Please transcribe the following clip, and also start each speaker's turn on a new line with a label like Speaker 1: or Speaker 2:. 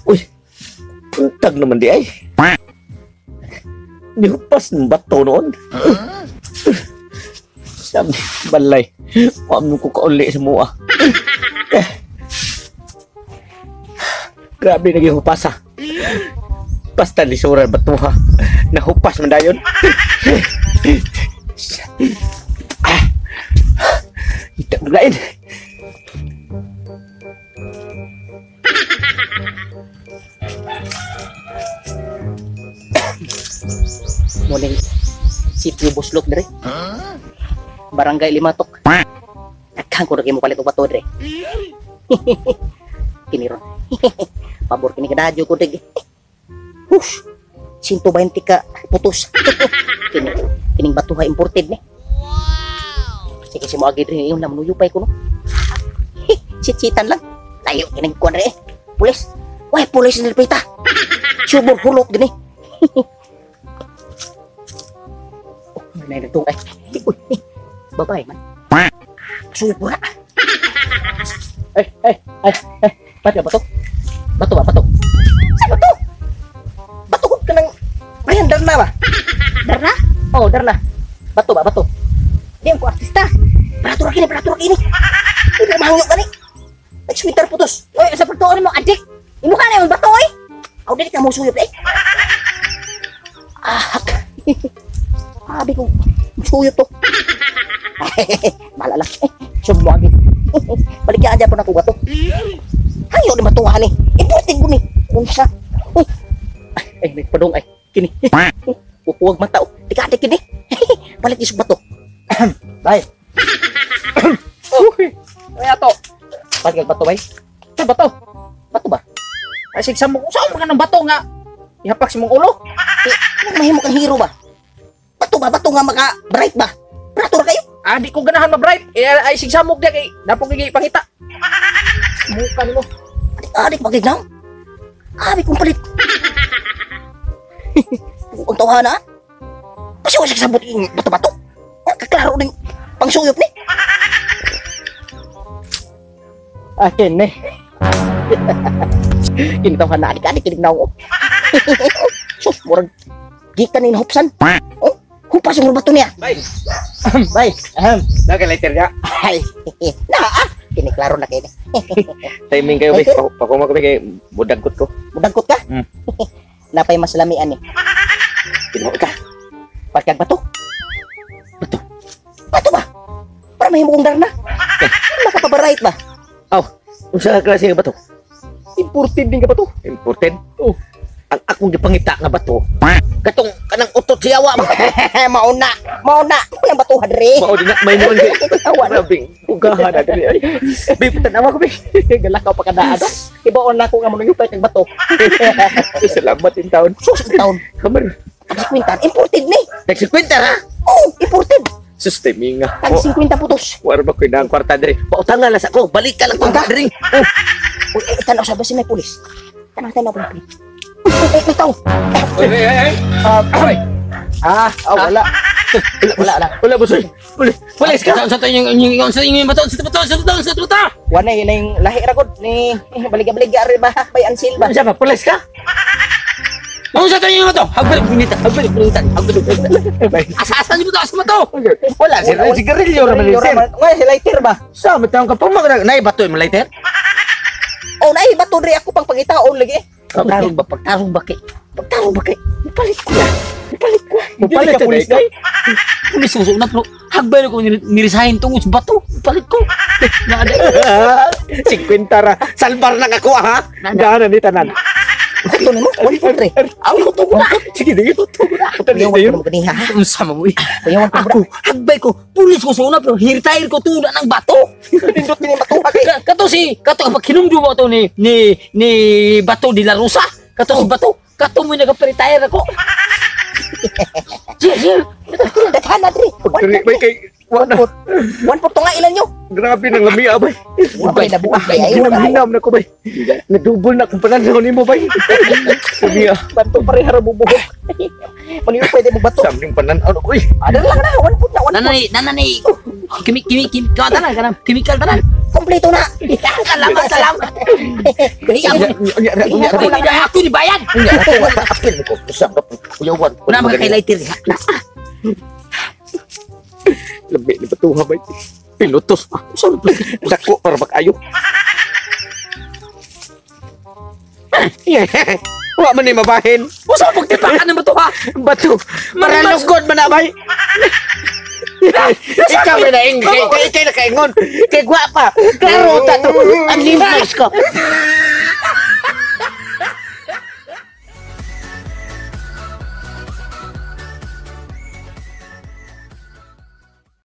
Speaker 1: Uy, puntag naman di ay. Nihupas ng bato noon. Sabi, balay. Huwag ko kauli sa mua. Grabe naging hupasa. Basta lisura bato ha. Nahupas man dayon. Ah. Ita maglain.
Speaker 2: Muling sitio Buslot dire. Barangay Limatok. Daghan ko lagi mo palit og bato dire. Kini ron. Pabor kini kadadyo ko diri. Hush. 120 ka putos. Kini kining bato ha imported ni. Wow. Sige si mo agi diri ingon na manuyupay ko no. Sit-sitan lang. Layo kining kuan re. Pulis. Way pulis ni pita. Subor hulot gini. Nay nagtungay. Uy, babay man. Suyop mo na. Ay, ay, ay, ay. Bato ba to? Bato ba, bato? Sa bato? Bato ko ka ng... Ayan, darna ba? Darna? Oh, darna. Bato ba, bato? Di ko artista. Barato ra kini, barato ra kini. Uy, mahangyo ka ni. Nag-sweater putos. Uy, sa pagtuon mo, adik. Imo ka na yung bato, eh. Aw, dili ka mo suyop, eh. Ah, sabi ko, suyop to. Bahala lang. Eh, sub mo agad. Baligyan dyan po na kuha to. Hayo ni matuwa ni. Imported ko ni. Unsa. Uy. Ay, may padong ay. Kini. Huwag mata. Tika-tik kini. Balik isog bato.
Speaker 3: Bay.
Speaker 2: Uy.
Speaker 3: Ay ato.
Speaker 2: Balik bato bay.
Speaker 3: Sa bato.
Speaker 2: Bato ba?
Speaker 3: Ay sig sa mo. Saan mo nga ng bato nga? Ihapak sa mong ulo.
Speaker 2: Eh, mahimo kang hero ba? Bato ba? Bato nga maka-bright ba? Brato ra kayo?
Speaker 3: Ah, di ko ganahan ma-bright. Eh, ay sig samok diya kay napong gigi pangita. Muka nimo.
Speaker 2: Adik magignaw. Abi kong palit. Ang tawhana. Kasi wala sabot yung bato-bato. Kaklaro ning pangsuyop ni. Akin ni. Kini tawhana adik adik kinignaw. Sus, murag gikan ni hupsan. Oh, hupas yung bato niya.
Speaker 1: Bay.
Speaker 2: Bay.
Speaker 1: Ahem, nagalighter niya.
Speaker 2: Ay, na ah. Kini klaro na kayo.
Speaker 1: Timing kayo, bay. Pakuma ko kay budagkot ko.
Speaker 2: Budagkot ka?
Speaker 1: Hmm.
Speaker 2: Napay mas lamian eh. Kinuha ka. Pagkag bato. Bato. Bato ba? Para mahimo kong darna. Makapabarait ba?
Speaker 1: Aw, unsa ka klase nga bato?
Speaker 3: Imported din ka bato.
Speaker 1: Imported?
Speaker 3: Oh.
Speaker 1: Ang akong gipangita nga bato. Katong kanang utot siyawa ba?
Speaker 2: Mauna, mauna. Walang batuhan dre.
Speaker 1: Mao din na may noon kay.
Speaker 2: Awa na.
Speaker 1: Grabing ugahan na diri. Ay. Bay tanawa ko bay.
Speaker 2: Galakaw pa kada ano. Ibaon na ko nga manuyupay kag bato.
Speaker 1: Salamat in taon.
Speaker 2: Sus in taon.
Speaker 1: Kamar.
Speaker 2: Tag 50 imported ni.
Speaker 1: Tag 50 ha?
Speaker 2: Oh, imported.
Speaker 1: Sus timing nga.
Speaker 2: Tag 50 putos.
Speaker 1: Wala ba ko nang kwarta diri. Pautangan na sa ko. Balik ka lang pang diri.
Speaker 2: Oh. Uy, tanaw sa basi may pulis. Tanaw tanaw pulis. Ay, may tao.
Speaker 1: Uy, ay, ay.
Speaker 3: Ay. Ah, wala.
Speaker 2: Wala, wala.
Speaker 1: Wala, boss. Wala. Pulis ka.
Speaker 4: Sa yung sa yung bato, sa bato, sa bato, sa bato.
Speaker 2: Wala yun yung lahi ra gud ni baliga-baliga ra ba bay ansil ba.
Speaker 1: Unsa ba pulis ka?
Speaker 4: Unsa to yung bato? Hagbalik pinita, hagbalik pinita, hagbalik pinita. Asa-asa ni bato, asa bato?
Speaker 1: Wala sir, sigarilyo ra man sir.
Speaker 2: Nga si lighter ba?
Speaker 1: Sa matang ka pa mag nay bato yung lighter?
Speaker 2: Oh, nay bato diri ako pang pangitaon lagi.
Speaker 4: Pagtarong ba, pagtarong ba kay?
Speaker 2: Pagtarong ba kay? Mupalit ko na. Mupalit ko.
Speaker 1: Mupalit ka pulis day.
Speaker 4: Pulis ko na pero hagbay ko niresign tungod sa bato. Mupalit ko. Naada.
Speaker 1: 50 ra. Salbar lang ako ha. Daanan ni tanan.
Speaker 2: Ito nimo, 1.3.
Speaker 1: Aw, tugo na. Sige, sige, tugo na.
Speaker 2: Kuyawan ko mo ganiha.
Speaker 4: Unsa man mo?
Speaker 2: Kuyawan ko
Speaker 4: Ako, hagbay ko, pulis ko sa una pero retire ko tuna ng bato.
Speaker 2: Nindot ni bato kay.
Speaker 4: Kato si, kato pag hinumdum mo to ni ni ni Bato de la Rosa. Kato si Bato, kato mo nagpa-retire ako. Sir, sir.
Speaker 2: Daghan na diri.
Speaker 1: Diri bay kay wala.
Speaker 2: 1.4 nga ilan nyo.
Speaker 1: Grabe nang lamia bay.
Speaker 2: Wala na buok bay.
Speaker 1: Hinam-hinam na ko bay. Nadubol na kung pananaw nimo bay. Lamia.
Speaker 2: Banto pareha ra bubuhok. Maniyo pwede mo bato.
Speaker 1: Samling pananaw ko eh.
Speaker 2: Ada lang na 1.4 na 1.4.
Speaker 4: Nanay, nanay. Kimi kimi kimi ka tanan kanang chemical tanan.
Speaker 2: Kompleto na.
Speaker 4: Salamat, salamat. Ako ni bayan.
Speaker 1: Apil ko usap kuyawan.
Speaker 4: Una mga kay lighter.
Speaker 1: Labi ni batuha bay. Pilotos. Dako para makayo. Wa man ni mabahin.
Speaker 4: Usa pagtipakan ng bato ha.
Speaker 1: Bato. Para lugod man na bay. Ikaw may naing kay kay nakaingon.
Speaker 2: Kay gwapa. Klaro ta to. Ang limas ko.